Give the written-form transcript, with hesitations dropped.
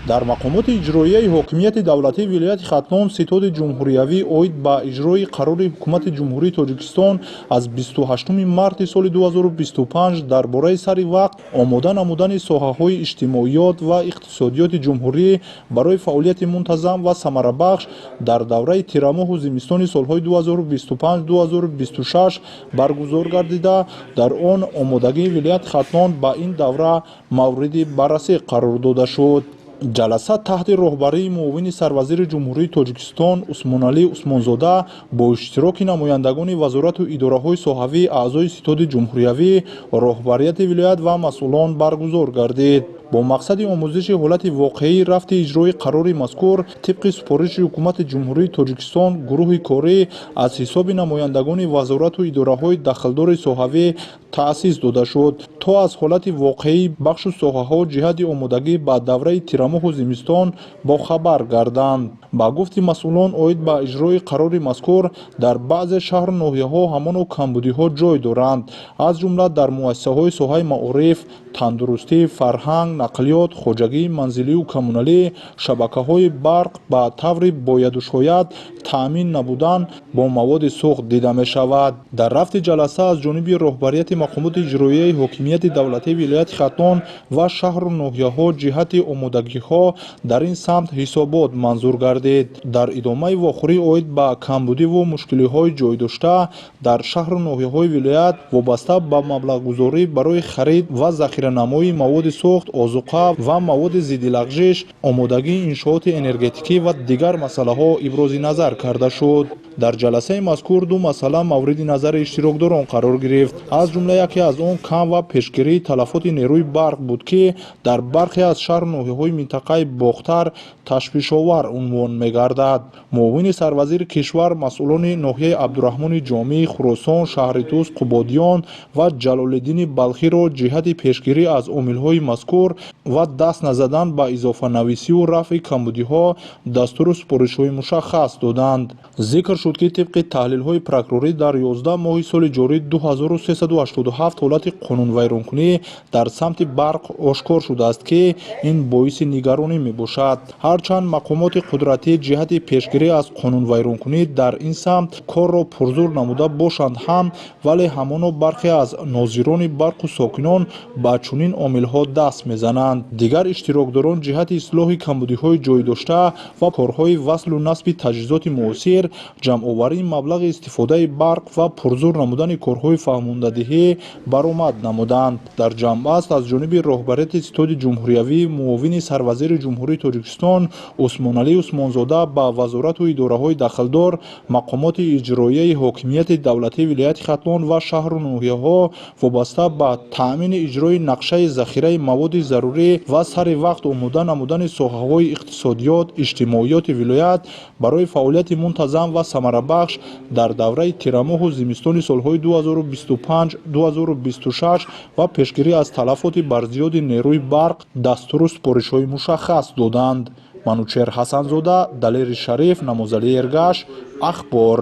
Дар мақомоти иҷроияи ҳокимияти давлатии вилояти Хатлон Ситоди ҷумҳуриявӣ оид ба иҷрои қарори Ҳукумати Ҷумҳурии Тоҷикистон аз 28 марти соли 2025 дар бораи сари вақт омода намудани соҳаҳои иҷтимоиёт ва иқтисодиёти ҷумҳурӣ барои фаъолияти мунтазам ва самарабахш дар давраи тирамоҳу зимистони солҳои 2025-2026 баргузор гардида, дар он омодагии вилояти Хатлон ба ин давра мавриди баррасӣ қарор дода шуд. Ҷаласа таҳти роҳбарии муовини сарвазири Ҷумҳурии Тоҷикистон Усмоналӣ Усмонзода бо иштироки намояндагони вазорату идораҳои соҳавӣ, аъзои Ситоди ҷумҳуриявӣ, роҳбарияти вилоят ва масъулон баргузор гардид. Бо мақсади омӯзиши ҳолати воқеии рафти иҷрои қарори мазкур тибқи супориши Ҳукумати Ҷумҳурии Тоҷикистон гурӯҳи корӣ аз ҳисоби намояндагони вазорату идораҳои дахлдори соҳавӣ таъсис дода шуд, то аз ҳолати воқеии бахшу соҳаҳо ҷиҳати омодагӣ ба давраи тирамоҳу зимистон бохабар гарданд. Ба гуфти масъулон, оид ба иҷрои қарори мазкур дар баъзе шаҳру ноҳияҳо ҳамоно камбудиҳо ҷой доранд, аз ҷумла дар муассисаҳои соҳаи маориф, тандурустӣ, фарҳанг, нақлиёт, хоҷагии манзилию коммуналӣ, шабакаҳои барқ ба таври бояду шояд таъмин набудан бо маводи сӯхт дида мешавад. Дар рафти ҷаласа аз ҷониби роҳбарияти мақомоти иҷроияи ҳокимияти давлатии вилояти Хатлон ва шаҳру ноҳияҳо ҷиҳати омодагиҳо дар ин самт ҳисобот манзур гардид. Дар идомаи вохӯрӣ оид ба камбудиву мушкилиҳои ҷойдошта дар шаҳру ноҳияҳои вилоят вобаста ба маблағгузорӣ барои харид ва захиранамоии маводи сӯхт, озуқа ва маводи зиддилағжиш, омодагии иншооти энергетикӣ ва дигар масъалаҳо ибрози назар карда шуд. Дар ҷаласаи мазкур ду масъала мавриди назари иштирокдорон қарор гирифт. Аз ҷумла яке аз он кам ва пешгирии талафоти нерӯи барқ буд, ки дар бархе аз шаҳру ноҳияҳои минтақаи Бохтар ташвишовар унвон мегардад. Муовини сарвазири кишвар масъулони ноҳияи Абдураҳмони Ҷомӣ, Хуросон, шаҳри Тӯс, Қубодиён ва Ҷалолиддини Балхиро ҷиҳати пешгирӣ аз омилҳои мазкур ва даст назадан ба изофанависию рафъи камбудиҳо дастуру супоришҳои мушаххас доданд. Зикр шуд, ки тибқи таҳлилҳои прокурорӣ дар 11 моҳи соли ҷорӣ 2387 ҳолати қонунвайронкунӣ дар самти барқ ошкор шудааст, ки ин боиси нигаронӣ мебошад. Ҳарчанд мақомоти қудратӣ ҷиҳати пешгирӣ аз қонунвайронкунӣ дар ин самт корро пурзур намуда бошанд ҳам, вале ҳамоно бархе аз нозирони барқу сокинон ба чунин омилҳо даст мезананд. Дигар иштирокдорон ҷиҳати ислоҳи камбудиҳои ҷойдошта ва корҳои васлу насби таҷҳизоти муосир, ҷамъоварии маблағи истифодаи барқ ва пурзур намудани корҳои фаҳмондадиҳӣ баромад намуданд. Дар ҷамъбаст аз ҷониби роҳбарияти Ситоди ҷумҳуриявӣ муовини сарвазири Ҷумҳурии Тоҷикистон Усмоналӣ Усмонзода ба вазорату идораҳои дахлдор, мақомоти иҷроияи ҳокимияти давлатии вилояти Хатлон ва шаҳру ноҳияҳо вобаста ба таъмини иҷрои нақшаи захираи маводи зарурӣ ва сари вақт омода намудани соҳаҳои иқтисодиёт, иҷтимоиёти вилоят барои фаъолияти мунтазам ва самарабахш дар давраи тирамоҳу зимистони солҳои 2025-2026 ва пешгирӣ аз талафоти барзиёди нерӯи барқ дастуру супоришҳои мушаххас доданд. Манучеҳр Ҳасанзода, Далери Шариф, Намозалӣ Эргаш, Ахбор.